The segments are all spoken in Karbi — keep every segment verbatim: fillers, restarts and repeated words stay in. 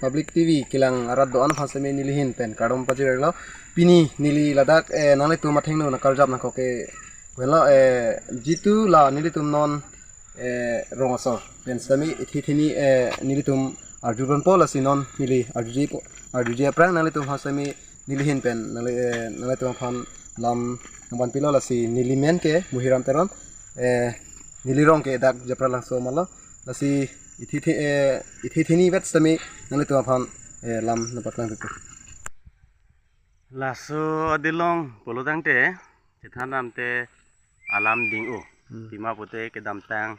Public T V kelang arat do-an aphan sitame neli ahin pen kardom pajirlo. Pini neli ladak, eh, nanglitum athengno nangkarjap nangkok ke, well, eh, jitu la nelitum non, eh, rong asor pen sitame ithi thini, eh, nelitum arju ponpo, lasi non neli arjuji po, arjuji aphrang nanglitum aphan sitame neli ahin pen nangli, eh, nanglitum aphan lam nangvanpilo. Lasi neli men ke Muhiram Teron, eh, neli rong ke dak Japralangso malo. Lasi ithi thi, eh, ithi thini vet sitame nanglitum aphan, eh, lam nangpaklang tutu. Laso adilong pulo tangte, chethan damte alam ding-o. Hmm. Pima pute kedamtang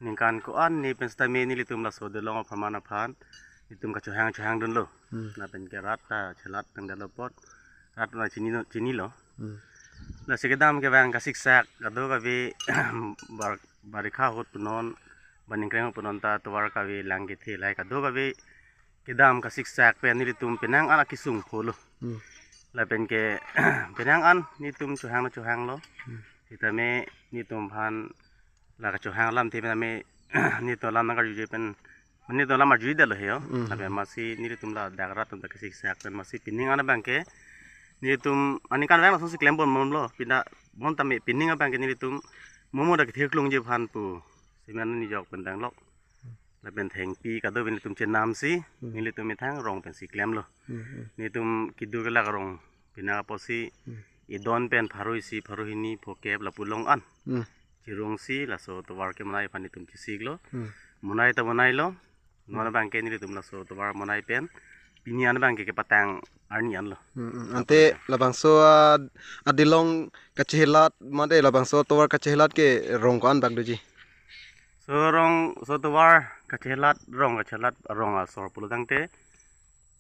ningkan ko-an ni pen sitame nelitum laso adilong apharman aphan nelitum kachohang chohang dunlo. Hmm. Lapen ke rat ta chelat tangdetlo apot, rat ta chini, chinilo. Hmm. Lasi kedam kevang kasiksak kadokave bar-, barikha ahut punon, ba ningkreng ahut punon ta tovar kave lang kethe lahai kadokave kedam kasiksak pen nelitum penang an akesung pholo. Hmm. Lapen ke penang an nelitum chohangno chohanglo. Hmm. Sitame nelitum aphan la kachohang alamthe pen ame nelitum lam nangkarjuji pen, nelitum lam arjudetlo he yo. Hmm. Lapen masi nelitum ladak rat atum ta kasiksak pen masi pining an abang ke nelitum aningkan vang lasonsi klem ponbomlo. Pina bon tame pining abang ke nelitum momo dak kethir klungji aphan pu siman ni jok pen danglok. Lapen thengpi kadokave nelitum chenamsi, hmm, nelitum methang rong pensi klemlo. Hmm, hmm. Nelitum kedo kelak rong pina apotsi, hmm, idon pen pharo isi, pharo hini, phokep lapu along an. Hmm. Chirungsi laso tovar kemonai aphan nelitum chesiklo. Hmm. Monai ta monailo. Non, hmm, abang ke nelitum laso tovar monai pen pini an abang ke kepatang arni anlo. Hmm, hmm. Ante labangso, ah, adilong kachehelat mate labangso tovar kachehelat ke rong ko-an bak doji? So rong, so tovar kachelat, rong kachelat, rong asor pulo tangte,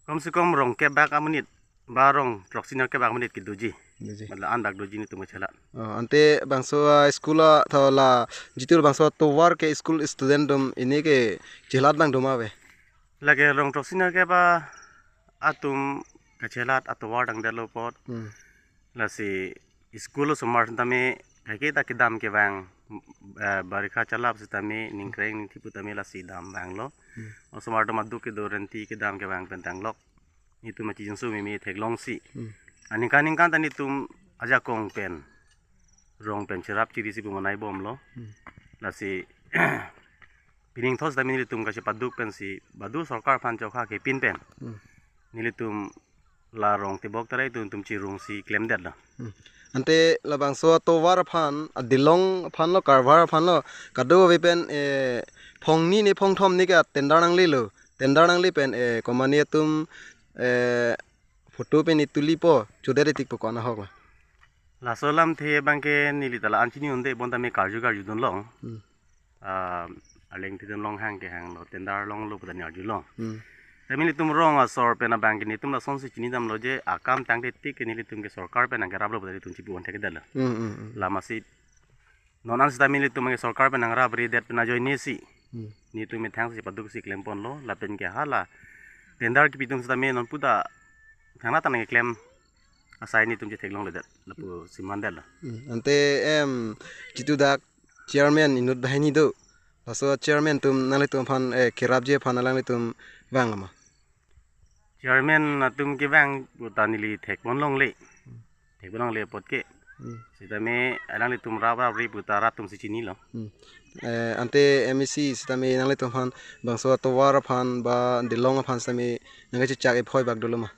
kom se kom rong kep bak amonit, ba rong throksi nerkep bak amonit kedoji. Doji. Matla an bak doji nelitum kachelat. Oh, ante bangso, ah, school, ah, tho la jitu bangso tovar ke school student atum ini ke chelat abang do ma ave? Lake rong throksi nerkep atum kachelat atovar tangdetlo apot. Hmm. Lasi school osomar sitame kaike ta kedam kevang, eh, barikha chalap sitame ningkreng ningthi putame lasi dam vanglo. Hmm. Osomar atum aduk kedo renti kedam kevang pen tanglok. Nelitum achi jongso meme theklongsi. Hmm. Aningkan ningkan ta nelitum ajakong pen rong pen cherap chirisi pu monai bomlo. Hmm. Lasi pining thos dam nelitum kachepaduk pensi badu sorkar aphan chokha kepin pen. Hmm. Nelitum la rong tebok tarai atum, atum chirungsi klemdetlo. Hmm. Ante labangso atovar aphan, adilong aphan lo, karvar aphan lo, kadokave pen, eh, phongni ne phongthom ni ke tender nanglelo, tender nangle pen, eh, komane atum, eh, photo pen itulipo, chodet etikpo ko-an ahok lo? Laso alamthe abang ke neli ta la-an chini unde, bon tame karju karjudunlong. Hmm. Ah, aleng thidun longhang kehanglo, tender longlo puta ne arjulong. Hmm. Tame nelitum rong asor pen abang ke nelitum lasonsi chinidamlo je akam tangte tik ke nelitum ke sorkar pen nangkeraplo puta nelitum chipu-on thekdetlo. Hmm, hmm, hmm. Lamasi non an sitame nelitum ke sorkar pen nangrapri det pen ajoinesi. Hmm. Nelitum methangsi paduksi klemponlo, lapen ke hala tender kepi atum sitame non puta thangna tanang keklem asai nelitum chetheklongledet, lapu simandetlo. Hmm. Ante em jitu dak chairman inut banghini do. Laso chairman atum nanglitum aphan, eh, kerapji aphan alanglitum vanglo ma? Chairman atum kevang puta neli thekponlongle. Thekponlongle apot ke. Hmm. Sitame alanglitum raprapri puta rat atumsi chinilo. Hmm. Eh, ante M A C sitame nanglitum aphan bangso atovar aphan ba dilong aphan sitame nangkachechak ephoi bak dolo ma?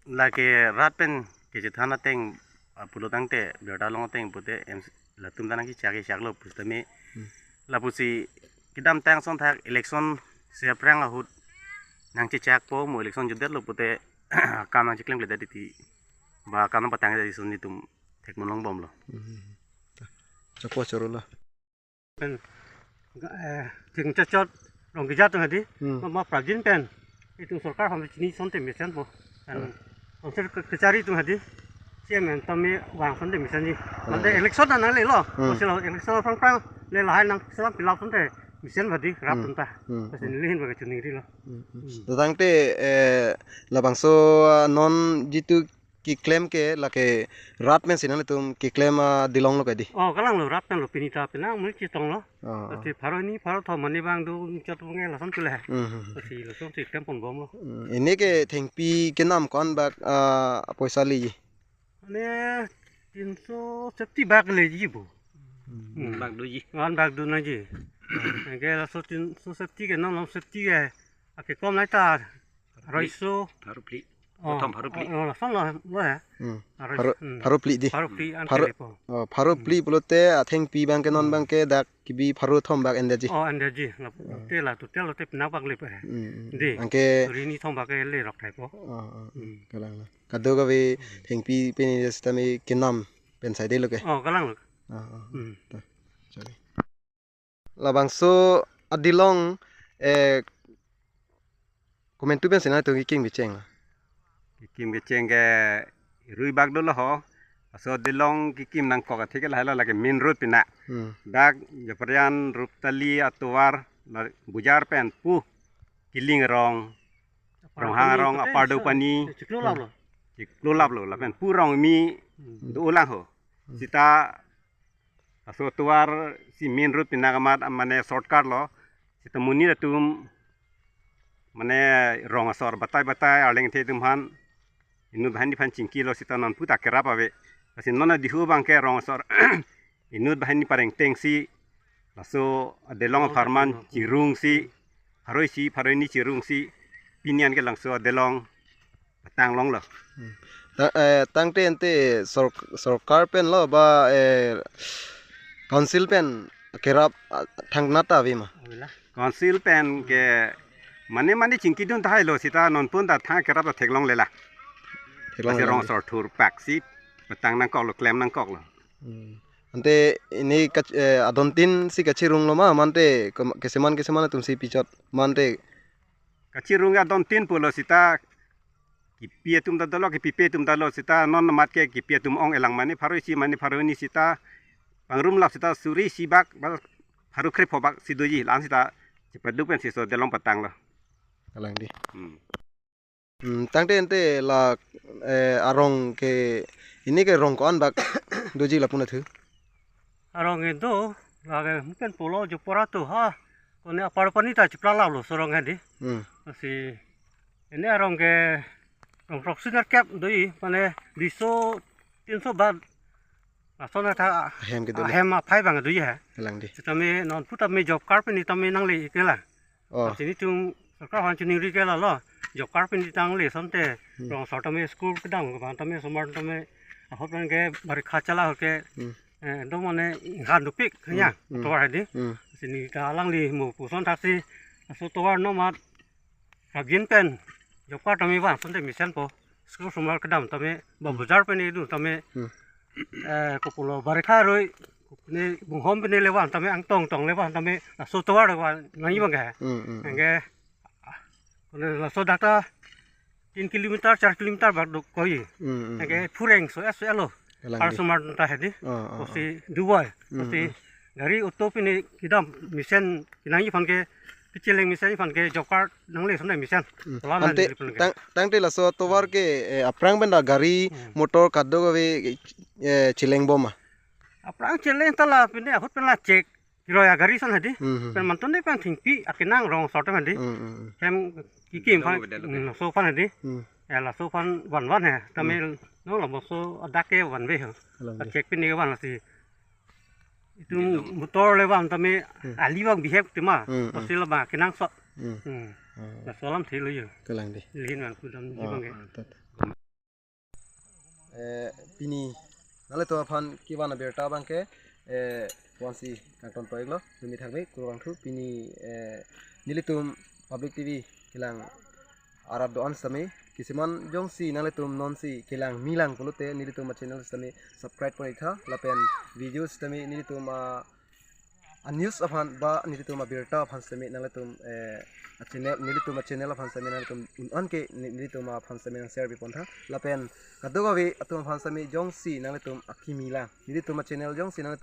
Lake rat pen kechethan ateng, ah, pulo tangte birta long ateng pute em latum ta nangkechak kechaklo pusitame. Hmm. Lapusi kedamtang asonthak election si aphrang ahut nangchechakpo, mo election jutdetlo pute kam nangcheklemkledet titi ba kam nangpatangdet titi ason nelitum thekponlongbomlo. Hmm. Chokpo chorolo. Pen, eh, thing chachot rong kejat atum hadi, hmm, ma, ma prajin pen itum sorkar aphan chini asonte mesenpo. Pen, hmm, council ke-, kechari atum hadi, C M M tame vang asonte mesenji. Hmm. Mate election nanglelo. Hmm. Council election aphrangphrang le lahai nangselam pilap asonte mesen hadi rap, hmm, atum ta. Hmm. Mesen lihin bagi chuningrilo. Hmm, hmm. Hmm. Tangte, eh, labangso, ah, non jitu keklem ke lake rat pen si nanglitum keklem adilong lo ke dei? Oh, kalang lo, rat pen lo, pini ta penang muni chetong lo. Oh, oh. Lasi pharo hini, pharo thom mani bang do chot bang ke lason chule. Hmm, hmm, hmm. Lasi lason si klem pon bom lo. Hmm, pini ke thengpi kenam ko-an bak, ah, poisa leji? Mane tinso septi bak leji bo. Hmm. Hmm. Bak doji. Ko-an bak do nangji. Hmm. Anke laso tinso septi ke, non long septi ke. Ake kom nai ta. Aroiso. Pharo phli. Oh, prothom pharo phli. Oh, oh, lason lo, lo ya. Hmm. Arois-, Pharo, hmm. Pharo phli dei. Pharo phli an Pharo, kelepo. Oh, pharo Hmm. phli pulote athengpi bang ke non Hmm. bang ke dak kebi pharo thom bak endet ji. Oh, endet ji. La, Hmm. te la, total lo te pina bak lepo he. Hmm, hmm. Dei. Anke Suri hini thom bak ke lerok thai po. Oh, oh, oh. Hmm. Kalang lo. Kadokave Hmm. thengpi pini sitame kenam pen saide lo ke. Oh, kalang lo. Oh, oh. Hmm. Ta. Sorry. Labangso adilong, eh, komantu pen si nanglitum kekim kecheng lo? Kekim kecheng ke rui bak dolo ho. Laso adilong kekim nangkok athe ke lahai lo, lake main road pina. Hmm. Dak Japrian Ruptali atovar la Bujar pen pu Kiling rong, Ronghang rong, Apar Dopani, Chiklo lap lo. Chiklo lap lo, lapen pu Rongmi Hmm. do-olang ho. Hmm. Sita laso atovar si main road pina kamat mane shortcut lo. Sita monit atum mane rong asor batai batai arleng the atum aphan inut banghini aphan chingki lo, sita non puta kerap ave. Lasi non adihu bang ke rong asor inut banghini pareng teng si laso adilong apharman chirung si, pharo isi pharo hini chirung si pini an ke langso adilong patang long lo. Hmm. Ta, eh, tangte ante sor-, sorkar pen lo ba, eh, council pen kerap, ah, thangnat ta ave ma? Ave la. Council pen ke mane mane chingki dun tahai lo, sita non pun ta thang kerap ta theklong le la. Theklong Lasi le la. Rong asor thur pak si patang nangkok lo, klem nangkok lo. Hmm. Ante pini kach-, eh, adontin si kachirung lo ma, mante kem-, keseman keseman atum si pichot, mante. Kachirung adontin pulo sita kipi atum ta dolo, kipipe atum ta lo, sita non mat ke kipi atum ong-elang mane pharo isi mane pharo hini sita pangrum lap sita suri isi bak ba pharo krepho bak si doji, la-an sita chepaduk pen si laso adilong patang lo. Kalang dei. Hmm. Hmm, tangte ante la, eh, arong ke, pini ke rong ko-an bak doji lapu na thu? Arong ke do, lake mungkin pulo jo pora tu ha. Kone Apar Dopani ta chipla lap lo laso arong ke dei. Hmm. Lasi pini arong ke rong throksi nerkep doji, mane duiso, tinso bat lason ta ahem kedo le. Ahem aphai bang doji he. Kalang dei. Sitame non pu tame job card pini tame nangle ke la. Oh. Lasi nelitum sorkar aphan chiningri ke la lo. Job card pini nangle asonte Hmm. rong asor tame school kedam ke bang tame osomar tame ahut pen ke barikha chala ahut ke, Hmm. eh, do mane inghan dopik Hmm. ya Hmm. atovar dei. Hmm. Lasi neli ta alangli mo puson thaksi laso atovar non mat kagin pen job card tame bang asonte mesenpo. School osomar kedam tame ba Hmm. Bujar pen edu tame, Hmm. eh, kopulo barikha roi, ne bunghom pini le bang tame, angtong tong le bang tame laso atovar le bang nangji bang ke. Hmm, hmm, hmm. Anke, ah, kone laso dak ta tin kilometer, char kilometer bak do koi. Hmm, hmm, Anke hmm. phureng so es lo. Kalang Apar dei. Osomar ta he dei. Oh, oh, oh. Lasi dubai. Hmm, Lasi hmm. gari auto pini kedam mesen kenangji aphan ke, kecheleng mesenji aphan ke job card nangle asonte mesen. Hmm. Pola Ante neli pun ke. tang, tangte laso atovar ke, eh, aphrang pen ta gari, Hmm. motor kadokave, eh, cheleng bom ma? Aphrang cheleng ta la pini ahut pen la chek. Kiro ya gari ason he dei. Hmm, hmm. Pen manton dei pen thengpi akenang rong asor tame he dei. Hmm, hmm, hmm. Hem kekim aphan, Dong beda lo hmm, ke. laso aphan he dei. Hmm. Eh, laso aphan van van he. Tame Hmm. non labangso adak ke van ve he. Kalang dei. Chek pini ke van lasi. Itum Dong. motor le bang tame Hmm. ali bang bihek tema. Hmm, hmm. Lasi la bang kenangsot. Hmm. Hmm. Hmm. Laso alam thilo yo. Kalang dei. Lin bang kudam ji Oh, bang ke. oh, tat. Eh, pini nanglitum aphan kevan abirta bang ke, eh, vansi kangton pon-iklo, dumi thakme kurvangthu pini, eh, nelitum Public T V kelang arat do-an sitame, keseman jongsi nanglitum nonsi kelang milang pulote nelitum a-channel sitame subscribe pon-iktha, lapen video sitame nelitum a a-news aphan ba nelitum abirta aphan sitame nanglitum, eh, a-channel, nelitum a-channel aphan sitame nanglitum un-an ke ne-, nelitum aphan sitame nang share pi pontha. Lapen kadokave atum aphan sitame jongsi nanglitum akimi lang, nelitum a-channel jongsi nanglitum